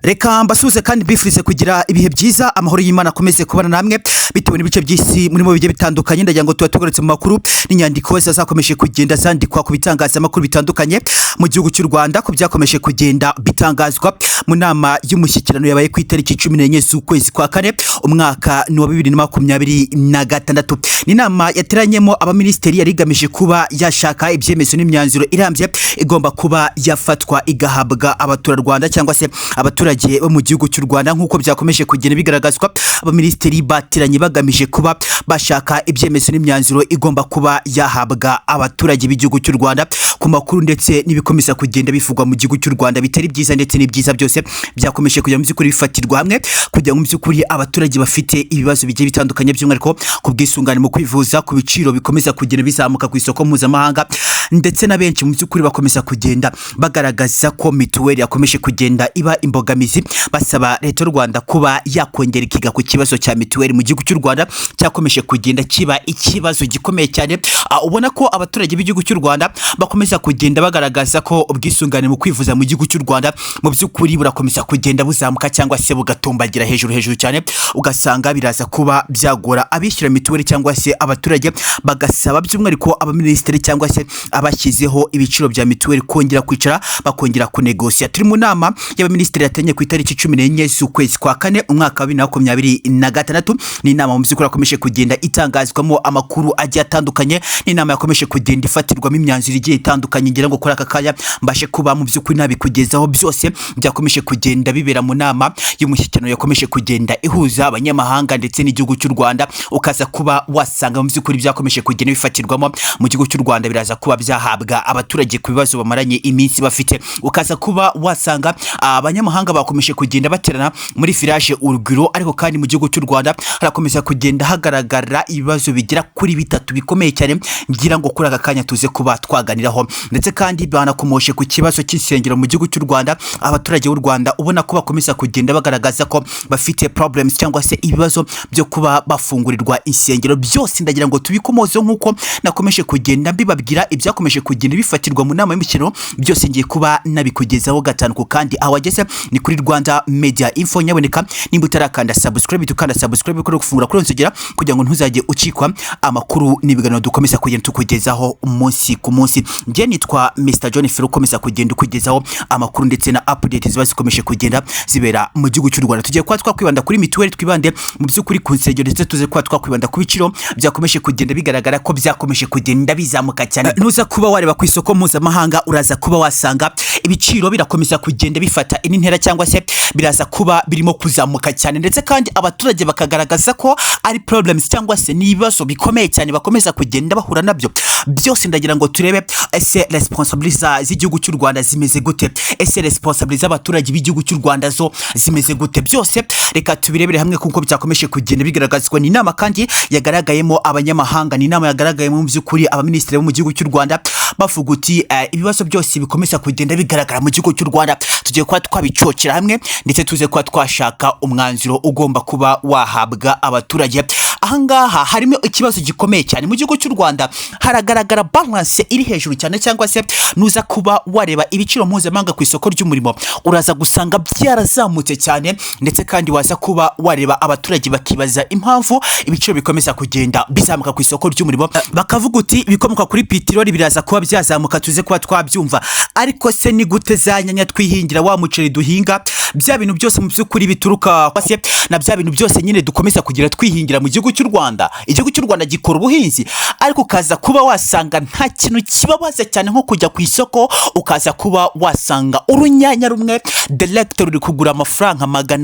Reka mbasuhuze kandi mbifurize kugira ibihe byiza. Amahoro y'Imana akomeze kubana namwe bitewe n'ibice by'isi murimo bigiye bitandukanye. Ndagira ngo tuba tugarutse mu makuru n'inyandiko zakomeje kugenda zandikwa ku bitangazamakuru bitandukanye mu gihugu cy'u Rwanda, ku byakomeje kugenda bitangazwa mu nama y'umushyikirano yabaye ku itariki 14 z'ukwezi kwa kane, umwaka ni wa 2026. Ni inama yateranyemo abaminisitiri, yari igamije kuba yashaka ibyemezo n'imyanzuro irambye igomba kuba yafatwa igahabwa abaturarwanda cyangwa se abaturage bo mu gihugu cy'u Rwanda. Nk'uko byakomeje kugenda bigaragazwa, abaminisitiri bateranye bagamije kuba bashaka ibyemezo n'imyanzuro igomba kuba yahabwa abaturage b'igihugu cy'u Rwanda ku makuru ndetse n'ibikomeza kugenda bivugwa mu gihugu cy'u Rwanda, bitari byiza ndetse n'ibyiza, byose byakomeje kujya mu by'ukuri bifatirwa hamwe kugira ngo mu by'ukuri abaturage bafite ibibazo bigiye bitandukanye, by'umwihariko ku bwisungane mu kwivuza, ku biciro bikomeza kugenda bizamuka ku isoko mpuzamahanga, ndetse na benshi mu by'ukuri bakomeza kugenda bagaragaza ko mituweli yakomeje kugenda iba imbogamizi, basaba Leta y'u Rwanda kuba yakongera ikiga ku kibazo cya mituweli mu gihugu cy'u Rwanda cyakomeje kugenda kiba ikibazo gikomeye cyane. Ubona ko abaturage b'igihugu cy'u Rwanda bakomeza kugenda bagaragaza ko ubwisungane mu kwivuza mu gihugu cy'u Rwanda mu by'ukuri burakomeza kugenda buzamuka cyangwa se bugatumbagira hejuru hejuru cyane, ugasanga biraza kuba byagora abishyura mituweli cyangwa se abaturage, bagasaba by'umwihariko abaminisitiri cyangwa se abashyizeho ibiciro bya mituweli kongera kwicara bakongera kunegosiya. Turi mu nama y'abaminisitiri yateranye ku itariki 14 z'ukwezi kwa kane, umwaka wa 2026. Ni inama mu by'ukuri yakomeje kugenda itangazwamo amakuru agiye atandukanye, ni inama yakomeje kugenda ifatirwamo imyanzuro igiye itandukanye. Ngira ngo kuri aka kanya mbashe kuba mu by'ukuri nabikugezaho byose byakomeje kugenda bibera mu nama y'umushyikirano yakomeje kugenda ihuza abanyamahanga ndetse n'igihugu cy'u Rwanda, ukaza kuba wasanga mu by'ukuri byakomeje kugenda bifatirwamo mu gihugu cy'u Rwanda biraza kuba byahabwa abaturage ku bibazo bamaranye iminsi bafite. Ukaza kuba wasanga abanyamahanga bakomeje kugenda baterana muri Village Urugwiro, ariko kandi mu gihugu cy'u Rwanda harakomeza kugenda hagaragara ibibazo bigera kuri bitatu bikomeye cyane, ngira ngo kuri aka kanya tuze kuba twaganiraho. Ndetse kandi banakomoshe ku kibazo cy'insengero mu gihugu cy'u Rwanda. Abaturage b'u Rwanda ubona ko bakomeza kugenda bagaragaza ko bafite problems cyangwa se ibibazo byo kuba bafungurirwa insengero. Byose ndagira ngo tubikomoze nk'uko nakomeje kugenda mbibabwira ibyakomeje kugenda bifatirwa mu nama y'imikino, byose ngiye kuba nabikugezaho gatanu ku kandi. Aho wageze ni kuri Rwanda Media Info. Nyaboneka nimba utarakanda subscribe, tukanda subscribe kuri gufungura kuri nzogera kugira ngo ntuzajye ucikwa amakuru n'ibiganiro dukomeza kugenda tukugezaho umunsi ku munsi. Njye nitwa Mr John Fero, ukomeza kugenda ukugezaho amakuru ndetse na update ziba zikomeje kugenda zibera mu gihugu cy'u Rwanda. Tugiye kuba twakwibanda kuri mituweli, twibande mu by'ukuri ku nsengero, ndetse tuze kuba twakwibanda ku biciro byakomeje kugenda bigaragara ko byakomeje kugenda bizamuka cyane. Nuza kuba wareba ku isoko mpuzamahanga, uraza kuba wasanga ibiciro birakomeza kugenda bifata indi ntera cyangwa se biraza kuba birimo kuzamuka cyane, ndetse kandi abaturage bakagaragaza ko ari problems cyangwa se ni ibibazo bikomeye cyane bakomeza kugenda bahura nabyo. Byose ndagira ngo turebe: ese responsabilité z'igihugu cy'u Rwanda zimeze gute? Ese responsabilité z'abaturage b'igihugu cy'u Rwanda zo zimeze gute? Byose reka tubirebere hamwe kuko byakomeje kugenda bigaragazwa. Ni inama kandi yagaragayemo abanyamahanga, ni inama yagaragayemo mu by'ukuri abaminisitiri bo mu gihugu cy'u Rwanda bavuga uti ibibazo byose bikomeza kugenda bigaragara mu gihugu cy'u Rwanda tugiye kuba twabicocera hamwe, ndetse tuze kuba twashaka umwanzuro ugomba kuba wahabwa abaturage. Ahangaha harimo ikibazo gikomeye cyane. Mu gihugu cy'u Rwanda haragaragara balance iri hejuru cyane, cyangwa se nuza kuba wareba ibiciro mpuzamahanga ku isoko ry'umurimo, uraza gusanga byarazamutse cyane. Ndetse kandi waza kuba wareba abaturage bakibaza impamvu ibiciro bikomeza kugenda bizamuka ku isoko ry'umurimo, bakavuga uti ibikomoka kuri peteroli biraza kuba byazamuka, tuze kuba twabyumva, ariko se ni gute za nyanya twihingira, wa muceri duhinga, bya bintu byose mu by'ukuri bituruka se na bya bintu byose nyine dukomeza kugira twihingira mu gihugu cy'u Rwanda? Igihugu cy'u Rwanda gikora ubuhinzi, ariko ukaza kuba wasanga nta kintu kibabaza cyane nko kujya ku isoko ukaza kuba wasanga urunyanya rumwe direct ruri kugura amafaranga 200,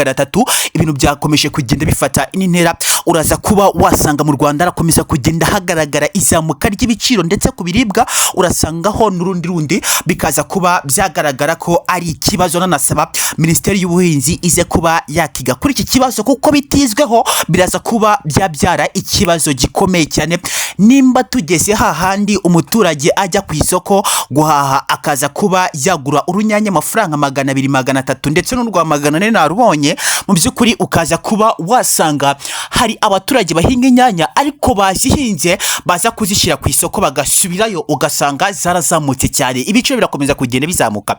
300. Ibintu byakomeje kugenda bifata indi ntera. Uraza kuba wasanga mu Rwanda harakomeza kugenda hagaragara izamuka ry'ibiciro, ndetse ku biribwa urasangaho n'urundi rundi, bikaza kuba byagaragara ko ari ikibazo. Nanasaba Minisiteri y'Ubuhinzi ize kuba yakiga kuri iki kibazo, kuko bitizweho biraza kuba byabyara ikibazo gikomeye cyane. Nimba tugeze hahandi umuturage ajya ku isoko guhaha akaza kuba yagura urunyanya amafaranga 200, 300, ndetse n'urwa 400 narubonye, mu by'ukuri ukaza kuba wasanga hari abaturage bahinga inyanya, ariko bazihinze baza kuzishyira ku isoko bagasubirayo ugasanga zarazamutse cyane. Ibiciro birakomeza kugenda bizamuka.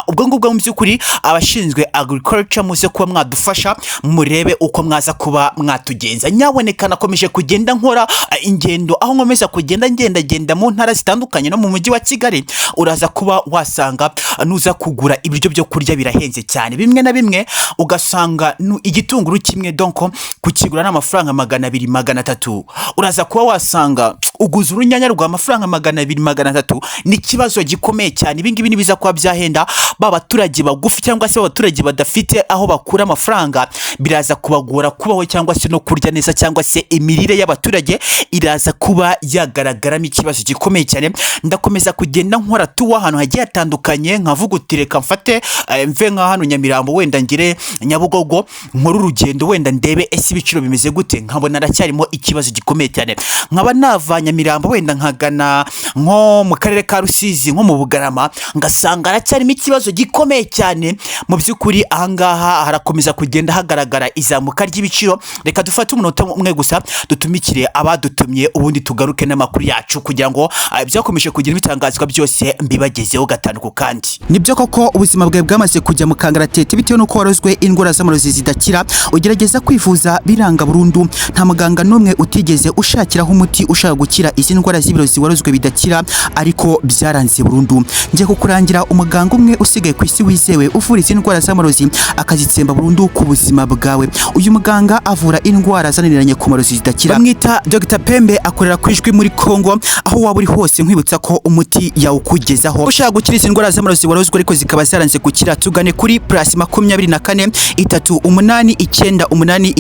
Ubwo ngubwo mu by'ukuri abashinzwe agriculture muze kuba mwadufasha, murebe uko mwaza kuba mwatugenza. Nyaboneka, nakomeje kugenda nkora ingendo, aho nkomeza kugenda ngendagenda mu ntara zitandukanye no mu mujyi wa Kigali. Uraza kuba wasanga nuza kugura ibiryo byo kurya birahenze cyane. Bimwe na bimwe ugasanga igitunguru kimwe, donc kukigura n'amafaranga 200, 300. Uraza kuba wasanga uguza urunyanya rwa amafaranga 200, 300. Ni ikibazo gikomeye cyane. Ibi ngibi nibiza kuba byahenda, ba baturage bagufi cyangwa se abaturage badafite aho bakura amafaranga, biraza kubagora kubaho cyangwa se no kurya neza, cyangwa se imirire y'abaturage iraza kuba yagaragaramo ikibazo gikomeye cyane. Ndakomeza kugenda nkora tuwa ahantu hagiye hatandukanye, nkavuga uti reka mfate mve nka hano Nyamirambo, wenda ngire Nyabugogo, nkore urugendo, wenda ndebe ese ibiciro bimeze gute, nkabona aracyarimo ikibazo gikomeye cyane. Nkaba nava Nyamirambo, wenda nkagana nko mu karere ka Rusizi, nko mu Bugarama, ngasanga aracyarimo ikibazo gikomeye cyane. Mu by'ukuri ahangaha harakomeza kugenda hagaragara izamuka ry'ibiciro. Reka dufate umunota umwe gusa dutumikire abadutumye, ubundi tugaruke n'amakuru yacu, kugira ngo ibyakomeje kugenda bitangazwa byose mbibagezeho gatanu ku kandi. Nibyo koko, ubuzima bwawe bwamaze kujya mu kangaratete bitewe n'uko warozwe indwara z'amarozi zidakira, ugerageza kwivuza biranga burundu. Nta muganga n'umwe utigeze ushakiraho umuti ushaka gukira izi ndwara z'ibirozi warozwe bidakira, ariko byaranze burundu. Ngiye kukurangira umuganga umwe usigaye ku isi wizewe, uvura izi ndwara z'amarozi akazitsemba burundu ku buzima bwawe. Uyu muganga avura indwara zananiranye ku marozi zidakira. Bamwita Dr Pembe, akorera ku Ijwi muri Congo. Aho waba uri hose, nkwibutsa ko umuti yawukugezaho. Ushaka gukira izi ndwara z'amarozi warozwe ariko zikaba zaranze gukira, tugane kuri +24 3 8 9 8 3 9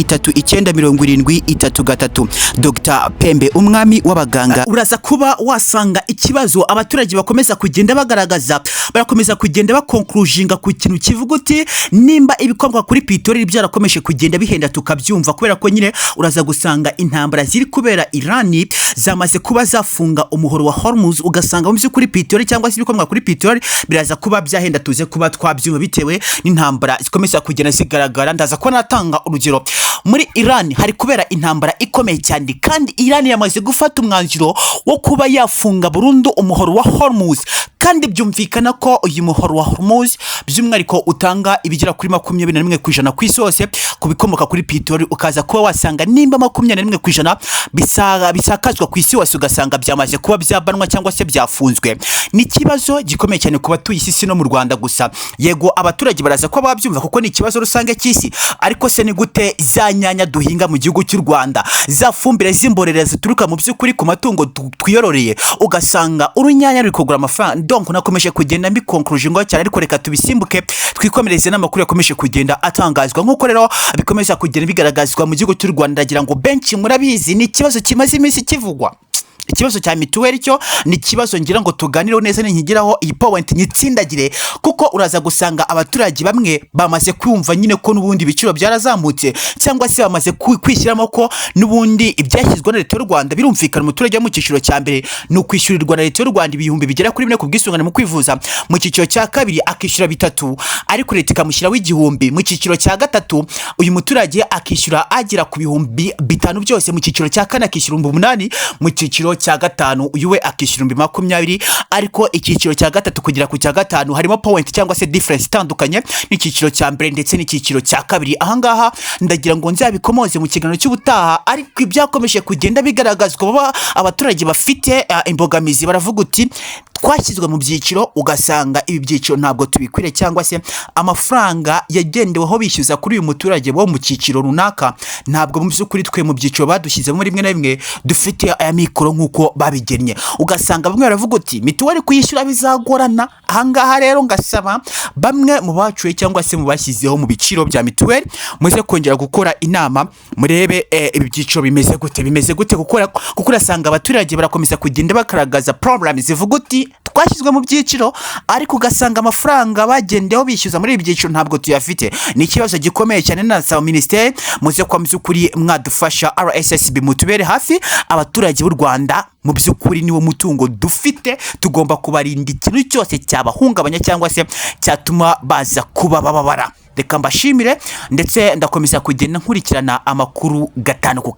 70 3 3. Dr Pembe, umwami w'abaganga. Uraza kuba wasanga ikibazo abaturage bakomeza kugenda bagaragaza, barakomeza kugenda bakonkurujinga ku kintu kivuga uti nimba ibikomoka kuri peteroli byarakomeje kugenda bihenda, tukabyumva kubera ko nyine uraza gusanga intambara ziri kubera Irani zamaze kuba zafunga umuhoro wa Hormuz, ugasanga mu by'ukuri peteroli cyangwa se ibikomoka kuri peteroli biraza kuba byahenda, tuze kuba twabyumva bitewe n'intambara zikomeza kugenda zigaragara. Ndaza kuba natanga urugero: muri Iran hari kubera intambara ikomeye cyane, kandi Iran yamaze gufata umwanzuro wo kuba yafunga burundu umuhoro wa Hormuz. Kandi byumvikana ko uyu muhoro wa Hormuz by'umwihariko utanga ibigera kuri 21% ku isi hose ku bikomoka kuri peteroli. Ukaza kuba wasanga nimba 21% bisakazwa ku isi hose, ugasanga byamaze kuba byabanwa cyangwa se byafunzwe, ni ikibazo gikomeye cyane ku batuye isi, si no mu Rwanda gusa. Yego, abaturage baraza kuba babyumva kuko ni ikibazo rusange cy'isi, ariko se ni gute za nyanya duhinga mu gihugu cy'u Rwanda, za fumbire z'imborera zituruka mu by'ukuri ku matungo twiyororeye, ugasanga urunyanya ruri kugura amafaranga? Donc nakomeje kugenda mbikonkuruje ngo cyane, ariko reka tubisimbuke twikomereze n'amakuru yakomeje kugenda atangazwa. Nk'uko rero bikomeza kugenda bigaragazwa mu gihugu cy'u Rwanda, ndagira ngo benshi murabizi, ni ikibazo kimaze iminsi kivugwa, ikibazo cya mituweli. Cyo ni ikibazo ngira ngo tuganireho neza, ninkigiraho iyi point nyitsindagire, kuko uraza gusanga abaturage bamwe bamaze kumva nyine ko n'ubundi ibiciro byarazamutse, cyangwa se bamaze kwishyiramo ko n'ubundi ibyashyizweho na leta y'u Rwanda birumvikana. Umuturage wo mu cyiciro cya mbere ni ukwishyurirwa na leta y'u Rwanda ibihumbi bigera kuri 4 ku bwisungane mu kwivuza, mu cyiciro cya kabiri akishyura 3 ariko leta ikamushyiraho 1000, mu cyiciro cya gatatu uyu muturage akishyura agera ku 5000 byose, mu cyiciro cya kane akishyura 8000, mu cyiciro cya gatanu uyu we akishyura 20,000. Ariko icyiciro cya gatatu kugera ku cya gatanu harimo point cyangwa se difference itandukanye n'icyiciro cya mbere ndetse n'icyiciro cya kabiri. Ahangaha ndagira ngo nzabikomoze mu kiganiro cy'ubutaha, ariko ibyakomeje kugenda bigaragazwa, baba abaturage bafite imbogamizi, baravuga uti twashyizwe mu byiciro, ugasanga ibi byiciro ntabwo tubikwiriye, cyangwa se amafaranga yagendeweho bishyuza kuri uyu muturage wo mu cyiciro runaka, ntabwo mu by'ukuri twe mu byiciro badushyizemo rimwe na rimwe dufite aya mikoro nk'uko babigennye. Ugasanga bamwe baravuga uti mituweli kuyishyura bizagorana. Ahangaha rero ngasaba bamwe mu bacuye cyangwa se mu bashyizeho mu biciro bya mituweli, muze kongera gukora inama, murebe ibi byiciro bimeze gute, bimeze gute, kuko urasanga abaturage barakomeza kugenda bagaragaza problem zivuga uti twashyizwe mu byiciro, ariko ugasanga amafaranga bagendeho bishyuza muri ibi byiciro ntabwo tuyafite. Ni ikibazo gikomeye cyane. Nasaba minisiteri, muze kuba mu by'ukuri mwadufasha, RSSB mutubere hafi. Abaturage b'u Rwanda mu by'ukuri niwo mutungo dufite, tugomba kubarinda ikintu cyose cyabahungabanya cyangwa se cyatuma baza kuba bababara. Reka mbashimire, ndetse ndakomeza kugenda nkurikirana amakuru gatanu ku